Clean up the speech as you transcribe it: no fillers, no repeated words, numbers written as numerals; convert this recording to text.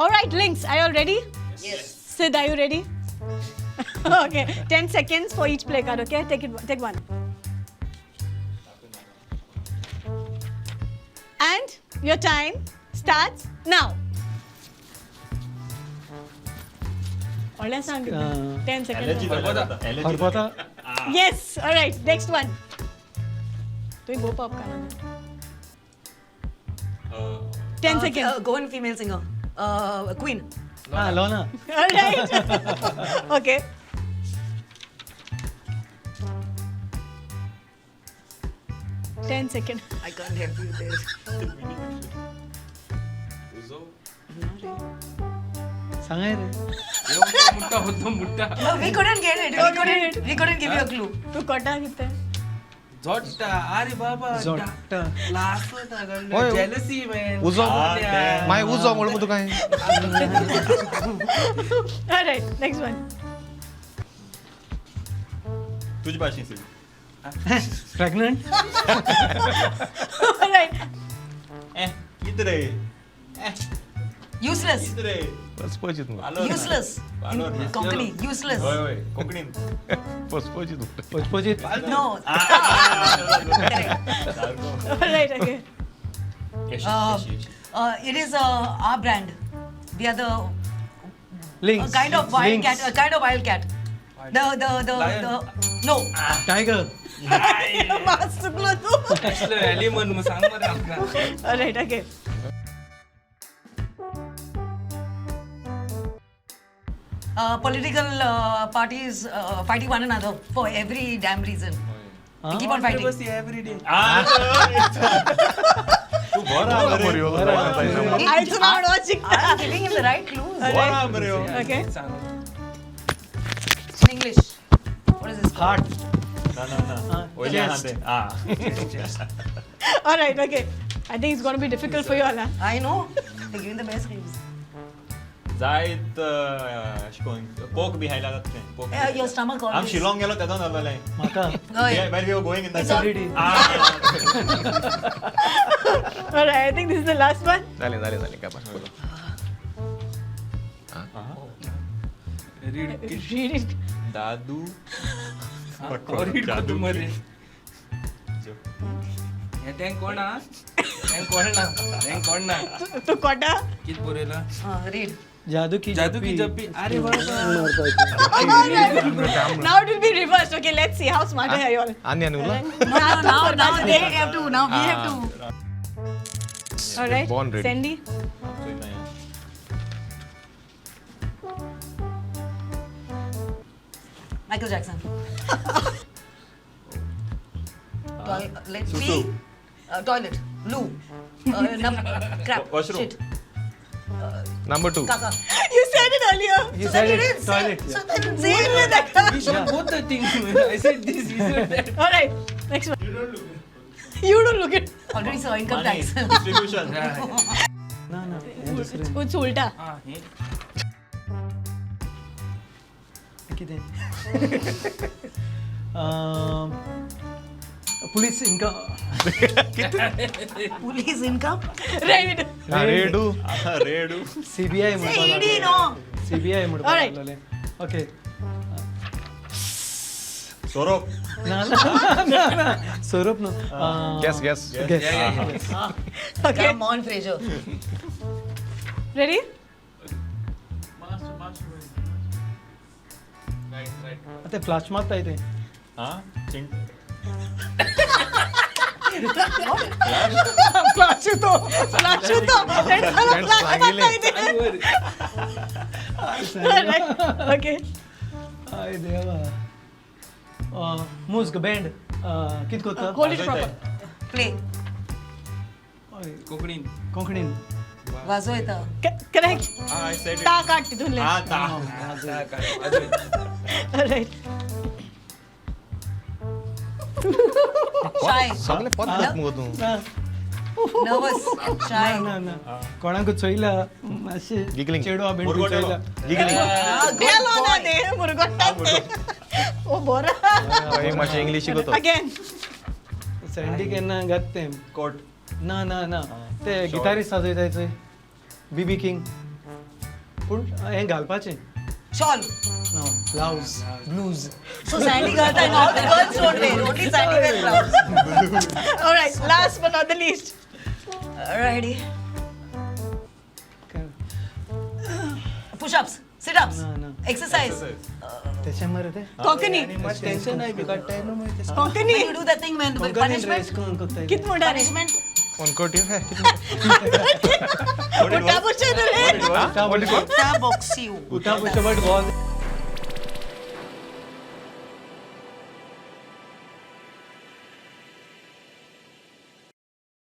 All right, Lynx, are you all ready? Yes. Sid, are you ready? Okay, 10 seconds for each play card, okay? Take it, take one. And your time starts now. व्हडलें सांग 10 Allergy seconds. जाल्या आता, allergy हरपता. Yes, all right, next one. तुवें भोव पाप काडला. 10 seconds. Goan female singer. Queen. Ah, Lona. All right. Okay. 10 seconds. I can't help you there. उजो. सांगाय रे. मुट्टा होतो मुट्टा. No, we couldn't get it. We couldn't give you a clue. तू कोटा कितें? झोट्टा अरे बाबा. झोट्टा. लास्ट. होय. Jealousy man. उजो. Ah, मागीर उजो म्हणून तुका All right, next one. तुझी भाशेन seed. Pregnant. All right. Eh, कित रे? Useless. कित रे? पचपचीत मरे. पालोर ना. Useless. पालोर ना. Konkani. Useless. होय होय, कोंकणीन. पचपचीत. पचपचीत. No. Correct. सारको. All right, okay. It is our brand. We are the Lynx. A kind of wild Lynx. cat. A kind of wild cat. The Lion. the no. Tiger. मास चुकलो तू. एलिमन मग सांग मरे आमकां. All right, okay. Political parties fighting one another for every damn reason. They keep on fighting. Every day. Ah, तू बरो आहा मरे. आयचो नाव शिकता. I'm giving him the right clues. बरो आहा मरे हो. Okay. सांग. In English. What is this called? Heart. ना ना ना. वयलें आहा तें. Ah. All right, okay. I think it's going to be difficult for you all. Huh? I know. They're giving the best clues. जायत अशें करून कोक बी खायला जाता तें. कोक. Your stomach आम always. Shillong गेलो तेदोन जालें. म्हाका. Oh, yeah. When we were going in the It's all- Already. All right, I think this is the last one. जालें जालें जालें काबार. रीड. Read it. दादू. रीड करतो मरे. हे तें कोण आ? तें कोण ना? तें कोण ना? तू कोटा. कित बरयला? Read. जादू की जादू की जप्पी. अरे बाबा. All right. Now it will be reversed. Okay, let's see how smart are you all. आनी आनी उरला. No, no, now, now they have to. Now we have to. All right. Born ready. Sandy. Michael Jackson. Let me. Toilet. Loo. Crap. Washroom. Shit. Number 2. Kaka. You said it earlier. You So said then it. it is. Toilet. So then say it. We should both the things. I said this, he said that. All right. Next one. You don't look it. You don't look it. Already saw income Money, tax. distribution. ना ना. हें दुसरें. It's ulta. Ah, हे. कितें? Police income. Police income. Right. Raid. Raid. CBI. Say ED no. CBI All right. म्हणपाक लागलोलें. Okay. सोरोप. ना ना ना ना, स्वरूप न्हू. Guess guess. Guess. Yeah, yeah, yeah. Okay. Come on, Fraser. Ready? Right, right. ते फ्लॅश मारताय ते. हा चिंट. फ्लॅश येतो. Flash होतो. Let's have a flash सांगितले. मारता इथे. All right. Okay. I देवा. मुस्क बँड कित कोत्ता? Hold it proper. Play. कोंकणीन. कोंकणीन. वाजोयता. Correct. Ah, I said it. ता काढ तिथून. Ah, ता. All right. Shy. सगळे पद मुगो तूं. ना. Nervous. Shy. ना ना, कोणाकूच चोयला मातशें Giggling. चेडवा बेंडू मुरगोटेलो. चोयला. Giggling. Ah, good गेलो ना boy. ते मुरगोट्टा ते. ओ बोरा. हे मातशें इंग्लीश शिकतो. Again. Sandy केन्ना घात तें. कोट. ना ना ना, ते गिटारिस्ट वाजयताय चोय, बीबी किंग. पूण हें घालपाचें. Shawl. No, blouse. Blues. So Sandy girls and all the girls don't wear. Only Sandy wears blouse. All right, last but not the least. Alrighty. Push-ups, sit-ups, No, no. Exercise. तेचें मरे तें. Konkani. Tension I बी काडटाय न्हू मागीर तें. Konkani. When you do that thing, when punishment, कोण करता? कित म्हणटा रे? punishment. कोणकोटी है. उठा बशे रे. What it was? Uta boxiu. उठा बशे, but was